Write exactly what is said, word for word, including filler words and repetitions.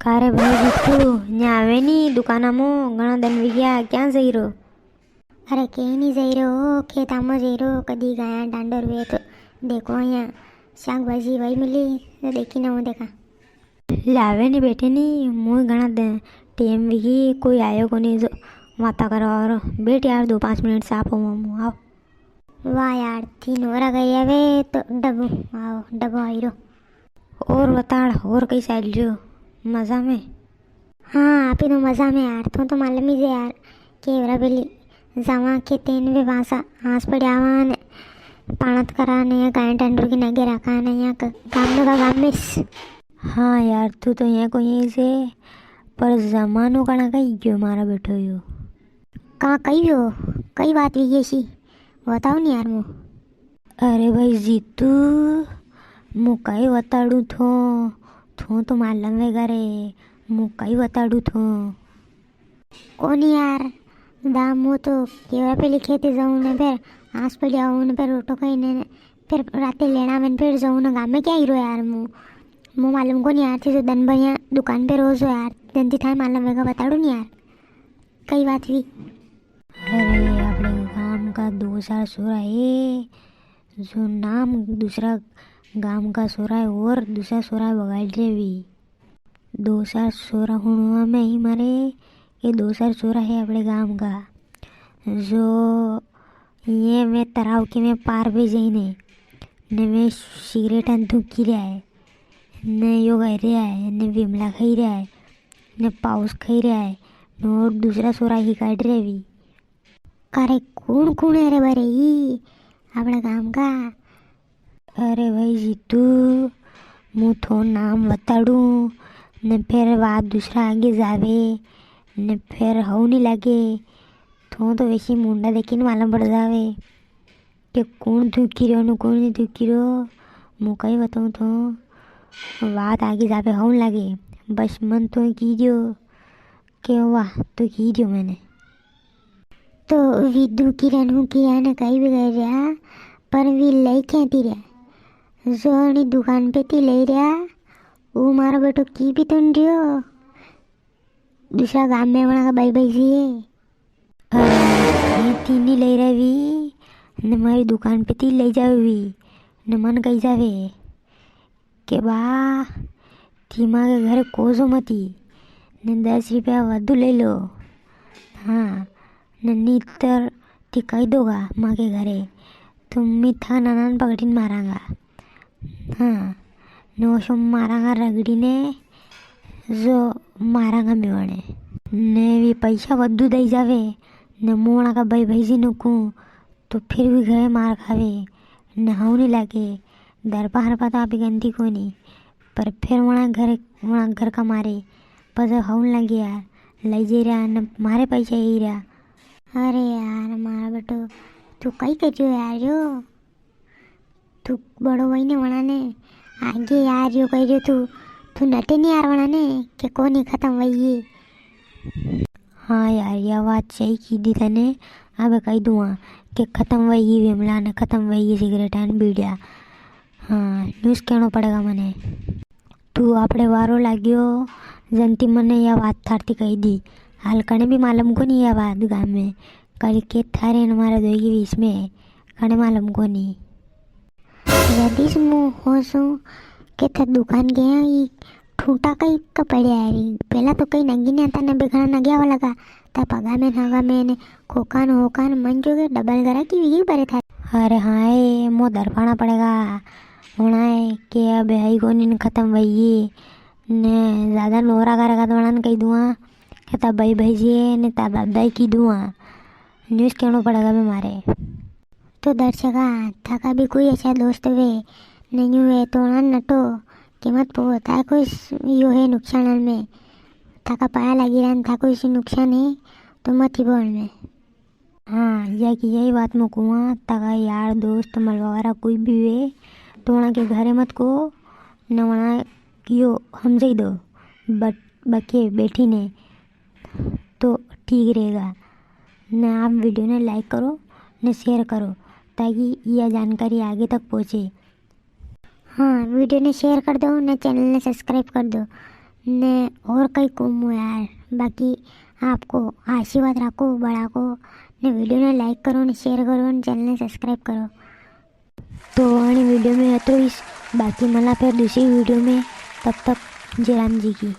का रे भाई जीतू, न्या आवे नी दुकाना मो, घणा दन वी गया, क्यां जई रो? अरे, के नी जई रो, खेता मो जई रो, कदी गाया डांडर वे तो देखो, अयां शाक भाजी वई मिली, तो देखी ना हूँ देखा। लावे नी बेठे नी, मूं घणा दन टेम वी गई, कोई आयो कोनी जो वाता करवा वारो। बेठ यार, दो पाँच मिनट साफ होवा मूं, आओ। वाह यार, थी नोरा गया वे तो डबो, आओ, डबो आई रो। और बताड़, और कई चाल रियो, मजा में? हाँ, आपी तो मजा में यार, थो तो मालूम ही जे यार, के वरा बेली जावा के तेन वे वासा आस पड़िया आवा ने पाणत करा ने या गाय टंडर की नगे रखा ने या क-, गाम में का गाम में स-। हाँ यार, तू तो यहाँ को यही से, पर जमानो कणा कई गयो मारा बेठो यो। का कई हो, कई बात हुई ऐसी, बताओ नी यार मो। अरे भाई जीतू, मु कई बताड़ू थो, थो तो मालूम वेगा रे, मु कई बताड़ू थो। कोनी यार, दा मु तो केवरा पेली खेते जाऊँ ने फिर आस पड़ी आऊँ ने फिर रोटो खाई ने, ने फिर राते लेना में फिर जाऊँ ने गामे क्या हीरो यार मु। मु मालूम कोनी यार, थी तो दन भर यहाँ दुकान पे रोज हो यार, जंती थाय मालूम वेगा बताड़ू नी यार। कई बात हुई? अरे, अपने गाम का दो चार छोरा है, जो नाम दूसरा गाम का छोरा है और दूसरा छोरा बगाड़ रहे भी। दो चार छोरा हुणवा में ही मारे, ये दो चार छोरा है अपने गाम का, जो ये में तराव के में पार भी जाई ने, ने में सिगरेट अन धुकी रहा है, ने यो गा रहा है, ने विमला खाई रहा है, ने पाउस खाई रहा है, ने और दूसरा छोरा ही काट रहे भी। कारे कुण कुण है रे बारे ई अपने गाम का? अरे भाई जीतू, मु थो नाम बताड़ू, ने फिर बात दूसरा आगे जावे, ने फिर हऊ नी लागे। थो तो वैसे मुंडा देखी ने मालूम पड़ जावे कि कुण धुकी रहो ने कुण नी धुकी रहो। मु कई बताऊँ थो, बात आगे जावे हऊ नी लागे। बस मन तो की दियो के वाह, तो की दियो मैंने। तो वी धुकी रहा ने हूँ किया ने कई भी कर रहा, पर वी लई क्या ती रहा? जो अणी दुकान पे ती लई रहा, वो मारो बेटो की भी तुन रियो। दूसरा गाम में वणा का बाई बाई जी है। अरे, ये तीनी लई रहा वी, ने मारी दुकान पे ती लई जावे वी, ने मन कही जावे के बा, थी मां के घरे कोजो मती, ने दस रुपया वादू ले लो। हाँ, ने नीतर थी कही दोगा मां के घरे, तो मी था नाना ने पकड़ी ने मारांगा। हाँ, ने ओसो मारांगा रगड़ी ने, जो मारांगा मेवणे। ने वी पैसा वादू दई जावे, ने मोणा का भाई भाई जी ने कूं, तो फिर भी घरे मार खावे, ने हाउ नी लागे। दरपा हरपा तो आपी गंती कोनी, पर फिर वणा घर, वणा घर का मारे, पर जब हाउ नी लागे यार, लई जे रहा ने मारे पैसा ही रहा। अरे यार, मारा बेटो, तू कई कर रियो यार यो? तू बड़ो वई ने वणा ने आगे यार यो कह रियो तू, तू नटे नी यार वणा ने, के कोनी खत्म वई। हाँ यार, या बात सही की दी तने। अब कही दूँ के खत्म वई विमला ने खत्म वई सिगरेट ने बीड़िया। हाँ, न्यूज कहनो पड़ेगा मने। तू आपणे वारो लाग्यो, जंती मने या बात थारती कही दी। हाल कने भी मालूम कोनी या बात गाम में, कल के थारे ने मारा दोई के बीच में, कने मालूम कोनी। जदीस मु होसू के था दुकान गया, ई ठूटा कई का पड़े आ रही। पहला तो कई नगी नहीं आता, न बेघना नगिया वाला का। ता पगा में नागा में ने कोकान होकान मन जो के डबल गरा की वी परे था। अरे हाय, मो दरपाना पड़ेगा। होना है के अब है ही कोनी ने खत्म वई ने ज्यादा नोरा करेगा तो वणा ने कही दूंगा के ता भाई भाई जी ने ता दादा ही की दूंगा। न्यूज कहनो पड़ेगा बे मारे। तो दर्शका, थाका भी कोई अच्छा दोस्त वे, नहीं वे तो ना नटो, कीमत पो, था कोई स-, यो है नुकसान में, थाका पाया लगी रहा, था कोई सी नुकसान है, तो मत ही बोल में। हाँ, या कि यही बात मैं कहूँ, थाका यार दोस्त मलवा वाला कोई भी वे, तो वणा के घरे मत को, न वणा यो हमजाई दो, बट बके बैठी ने, तो ठीक रहेगा। ने आप वीडियो ने लाइक करो, ने शेयर करो, ताकि यह जानकारी आगे तक पहुँचे। हाँ, वीडियो ने शेयर कर दो, ने चैनल ने सब्सक्राइब कर दो, ने और कई कूँ मूँ यार, बाकी आपको आशीर्वाद राखो बड़ा को, ने video ने like करो, ने share करो, ने channel ने subscribe करो। तो अणी video में अतरो हीज, बाकी मला फिर दूसरी video में, तब तक जय राम जी की।